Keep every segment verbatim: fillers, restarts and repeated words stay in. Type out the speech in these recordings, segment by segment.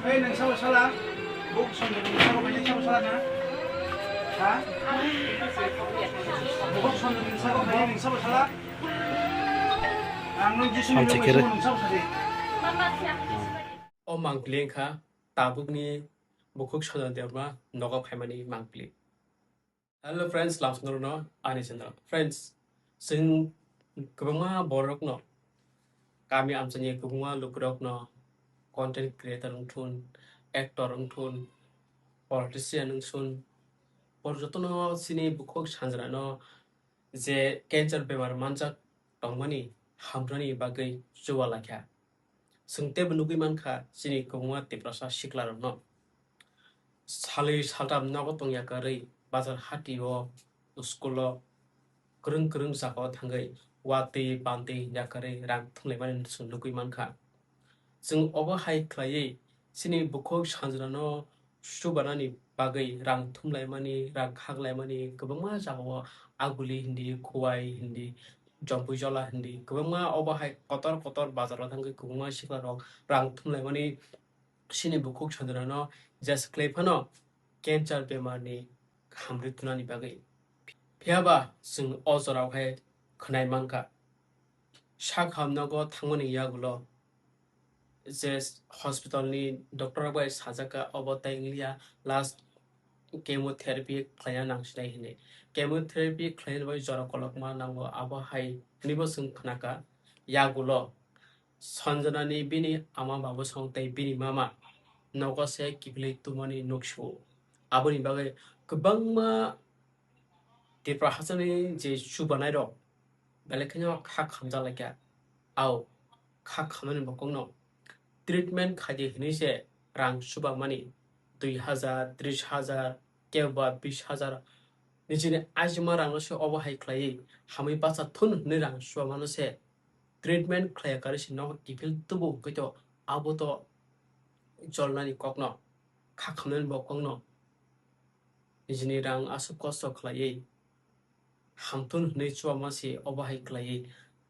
Hey, nung sabo sala? Buk songni nung sabo khaini sabo sala na? Ha? Buk songni nung sabo khaini nung sabo sala? Ang nung Jisu ni Hamchi nung kere. Sabo nung sabo sadi. O mangpili wngkha tabukni bukhuk Sanjana Debbarma nogo phaimani mangpili. Hello friends, lamsongno ani channel. Friends, chwng kwbangma borokno, kami amchaini kwbangma lukurokno, content creator wngthun, actor wngthun, politician wngthun, bor jotono chini bukhuk Sanjanano je cancer bemar manjak tongmani hamrani bagwi chuba laikha. Chwng teibo nugwi mankha chini kwbangma Tiprasa siklarokno. Salwi saltam nogo tongya kwrwi bazar hatio, school-o, kwrwng kwrwng jagao thangwi watwi bantwi hwnya kwrwi rang thumlaimani chwng nugwi mankha. Chwng obo hai khlaiwi chini bukhuk Sanjanano chubanani bagwi rang thumlaimani, rang khaklaimani kwbangma jagao Aguli hindi, Khowai hindi, Jompui Jola hindi kwbangma obo hai kotor kotor bazaro thangwi kwbangma siklarok rang thumlaimani chini bukhuk Sanjanano jes khlai phano cancer bemarni hamrwi thumnani bagwi. Phiyaba chwng o jorao hai khwnai mankha. Sak hamnogo thangmani yagulo je hospital ni doctor rok bai sajak kha, obo tei wngya last chemotherapy khlaina nangsinai hinwi. Chemotherapy khlaina bai jora kolokma nango, abo hai hwnwibo chwng khnakha. Yagulo Sanjana ni bini ama babu song tei bini mama nogo se kiphilwi tumani nuksu. Aboni bagwi kwbangma Tripura hasteni je chubanai rok belai kheno kha khamjak laikha. Ao kha khamnani bokongno treatment khaidi hinwi se rang chubamani dui hajar, tris hajar, kebo ba bis hajar nijini ajima rangno se obo hai khlaiwi hamwi bacha thun hwnwi rang chubamano se treatment khlaiya karwi se nogo kiphil tubu hwnkhe to abo to jolnani kokno kha khamnani bokongno nijini rang aswk kosto khlaiwi hamthun hwnwi chubama se obo hai khlaiwi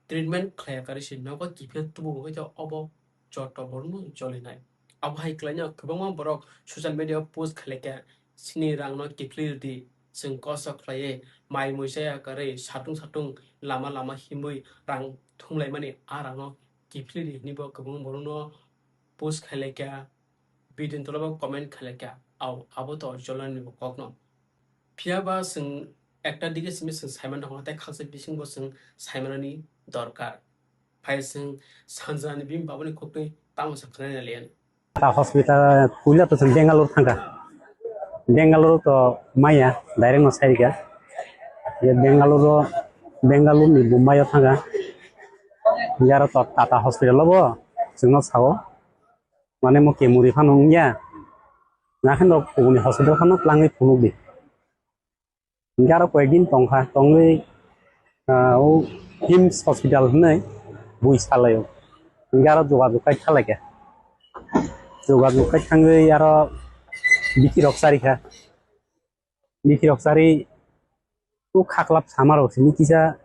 treatment khlaiya karwi se nogo kiphil tubu hwnkhe to obo joto borokno jolinai. Abo hai khlaino kwbangma borok social media o post khlaikha, "Chini rangno kiphilwi rwdi, chwng kosto khlaiwi mai mui chaya kwrwi satung satung lama lama himwi rang thumlaimani, a rangno kiphilwi rwdi," hwnwi bo kwbangma borokno post khlaikha, video ni tolabo comment khlaikha. Ao, abo to jolani bo kokno. Phiyaba chwng ekta dige simi chwng saiman rok tei khaksa bisingo chwng saimanani dorkar. Phai chwng Sanjana ni bini babani khukni tamo se khwnai na liyan. Ta hospital puila to chwng Bangalore thangkha. Bangalore to maya direct no sairika. Ye Bangalore, Bangalore ni Bombay o thangkha. Yaro to Tata hospital o bo chwngno sao. Mane mo kemuri phano wngya. Nakhe no kubuni hospital phano tlangwi phunukdi. Hingke aro koyekdin tongkha, tongwi, ah, o hims hospital hinwi bui salaio. Hingke aro jogajog khai kha laikha. Jogajog khai thangwi aro bithi rok chari kha. Bithi rok chari o khaklap sama rok simi kisa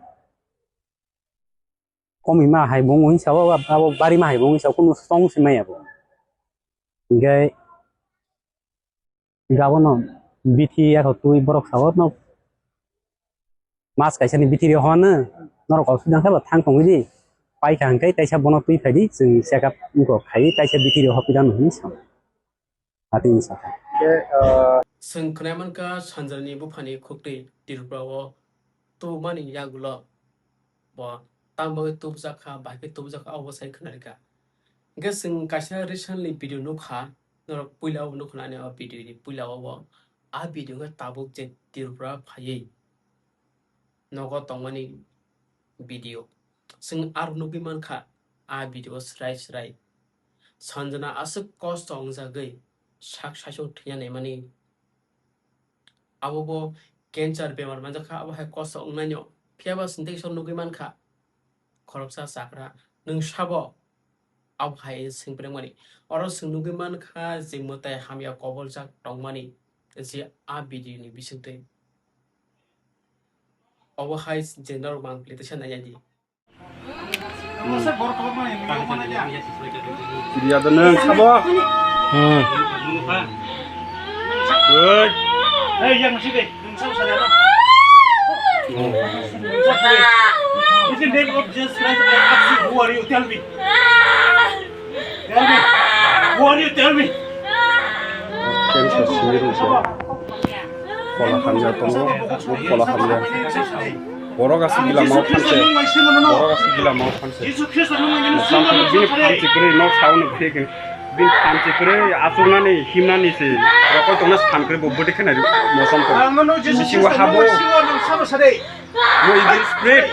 komima hai bo wngwi sao, abo bari ma hai bo wngwi sao, kunu song se maya bo. Hingke Gabono bithi yathok twi borok sao no mas kaisa ni bithi rw hwn norok kok sudang khe bo thang tongwi di paikha hwnkhe kaisa bono twi phai di chwng check up wngkok khai kaisa bithi rw hopida no hinwi sao atwi ni sakha. Chwng khwnai mankha Sanjana ni buphani khuktwi Tripura o tubumani yagulo bo tamo bagwi tubujak kha, bai khe tubujak kha, obo sai khwnarikha. Hwnkhe chwng kaisa recently video nukha, norok puila o nukha ani o video ni puila o bo. A video khe tabuk je Tripura phaiwi nogo tongmani video. Chwng aro nugwi mankha a video o swrai swrai. Sanjana aswk kosto wngjagwi sak saichung thwina naimani. Abo bo cancer bemar manjakha, abo hai kosto wngnaino. Phiyaba chwng tei kisa nugwi mankha, khoroksa chakra, nwng sabo abo hai swng phrwngmani. Oro chwng nugwi mankha, je mwtai hamya koboljak tongmani, je a video ni bisingtwi. Obo hai je norok mang pili teisa naiyadi. Biya da nang sabo. Good. Hey, yang masih deh. Yang sama saja, no? In the name of Jesus Christ, I ask you, who are you? Tell me. Tell me. Who are you? Tell me. Cancer simi rung se. Phola hamya tongo, phola hamya. Borok aswk gila mau thanse. Borok aswk gila mau thanse. Bini phansi kwrwi no sauni kwrwi khe. Bini phansi kwrwi asuknani himnani se. Rokoi tongna san kwrwi bo bwtwi khe nai mosom tong. Bisingo habo. No evil spirit.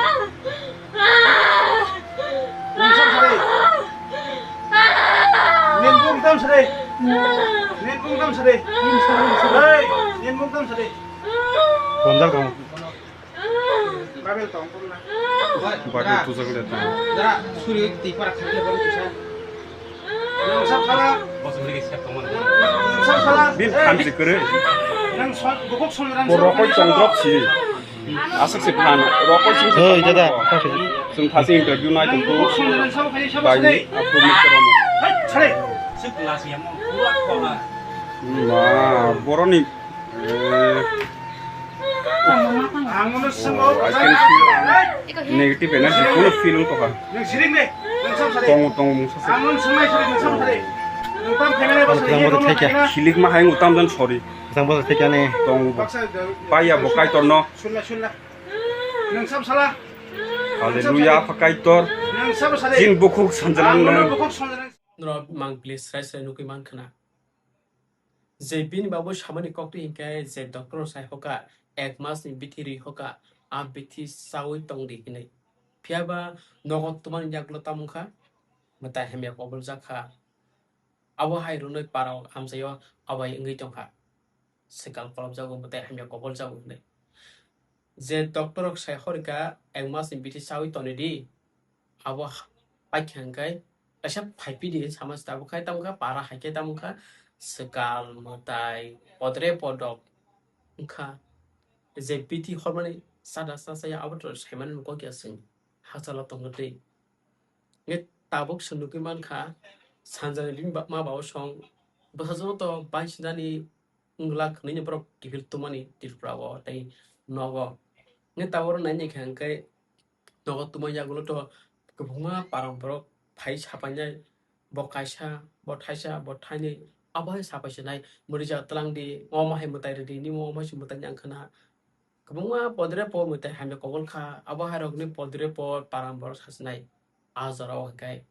Nin bung tam sari. Nin bung tam sari. Hei, nin bung tam sari. Ronjak tong. Babel tong, tong na. Babel tujak le tong. Dara, suri ti para khakle bari kisa. Nang sab sala. Nang sab sala. Bin khamsi kwrwi. Nang son, gubuk son ran. Borok koi tongdrop si. Aswk se phan, rokoi sing se. Oi, dada. Chwng thasi interview nai tong kho. Bai ni, aphuru ni kwrwng. Ma, boroni, eh, I can feel negative energy, kono feel wng tongkha. Tongo, tongo, mungsa se. Khilik ma hai wng tam jan sorry. Tongo bo. Paiya bo Kaitor no. Hallelujah, Apha Kaitor. Chini bukhuk sanjana nang. Norok mang please srai srai nugwi mankha na. Je bini bagwi samani koktwi hinkhe je doctor sai hoka ek mas ni bithi ri hoka a bithi chawi tongdi hinwi. Phiyaba nogo twmani yaklo tamungkha mwtai hamya koboljak kha. Abo hai rwnwi parao amchaio abai wngwi tongkha. Swkang kolopjago, mwtai hamya koboljago hinwi. Je doctor rok sai horika ek mas ni bithi chawi tonidi, abo paikha hwnkhe kaisa phaipidi hinwi sama se tabuk khai, tamo khe para hai khe tamo khe swkang mwtai podre podok wngkha. Je bithi hormani chada cha chaya abo to saimani kok ya chwng hachalo tongtwi. Nge tabuk se nugwi mankha, sanjani bini ba-, ma babu song bwsajwkno to baisinani wng glak hwnwi borok kiphil twmani Tripura o tei nogo. Nge tabuk oro nai naikha hwnkhe nogo twmani yagulo to kwbangma parang borok phai sapainai, bo kaisa, bo thaisa, bo thainwi, abo hai sapaisinai, mwrwija twlangdi, omo hai mwtai rwdi, nini omo hai se mwtai nang khwna. Kwbangma podre po mwtai hamya kobol kha, abo hai rokni podre po parang borok sasinai. A jora o hwnkhe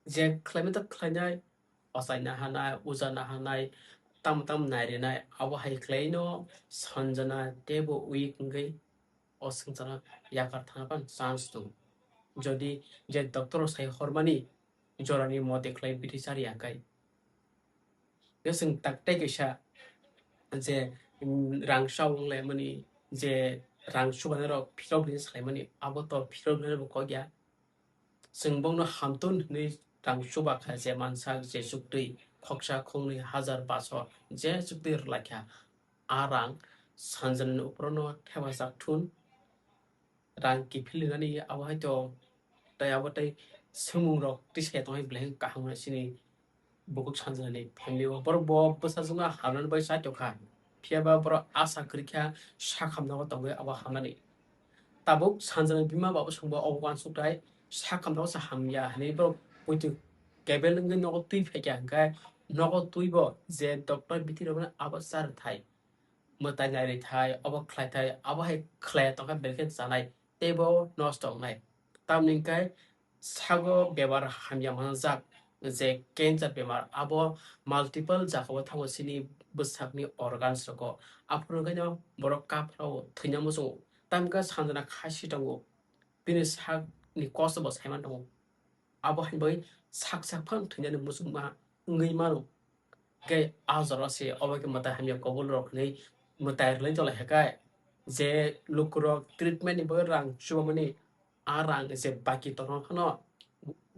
je khlaimani ta khlainai, ochaina hanai, ujana hanai, tamo tamo nairinai, abo hai khlaino sanjana teibo weak wngwi o swngcharno yakar thangna phano chance tongo. Jodi je doctor rok sai hormani jorani mote khlai bithi chari ya khe. Hwnkhe chwng tak tei kaisa je, mm, rang chao wng laimani, je rang chubanai rok phirok ni salaimani, abo to phirok ni bo kok ya. Chwng bongno hamtun hwnwi rang chuba kha je mansak je chuktwi khoksa khoknwi hajar baso je chuktwi rwlai kha. A rang sanjani uphuru no thepajak thun. Rang kiphil rinani abo hai to tei abo tei swngmung rok tisa ya tongwi belai kaham wngna chini bukhuk sanjani family o. Borok bo bwsajwkno hamnani bai cha tongkha, phiya ba borok asa kwrwi kha sakhamno tongwi abo hamnani. Tabuk sanjani bima babu songbo obo uansuk tai sakhamno se hamya hinwi borok poito kebel wngwi nogo twi phaikha hwnkhe nogo twibo je doctor bithi rokno abo cha rwthai. Mwtai nairithai, obo khlaithai, abo hai khlaiya tongkha belkhe chanai, teibo nosto wngnai. Tamni hwnkhe sago bemar hamya manjak je cancer bemar, abo multiple jagao thango chini bwsakni organs rogo. Aphuru hwnkhe no borok kaphrao thwina muchungo, tamni hwnkhe sanjana khasi tongo, bini sakni kosto bo saiman tongo. Abo hai bai sak sak phano thwinani muchungma wngwi mano. Hwnkhe a jora se obo khe mwtai hamya kobol rok hinwi mwtai rwlai tongla hwnkhe je lukurok treatment ni bagwi rang chubamani a rang je baki tongma phano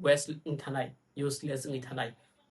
waste wng thanai, useless wngwi thanai.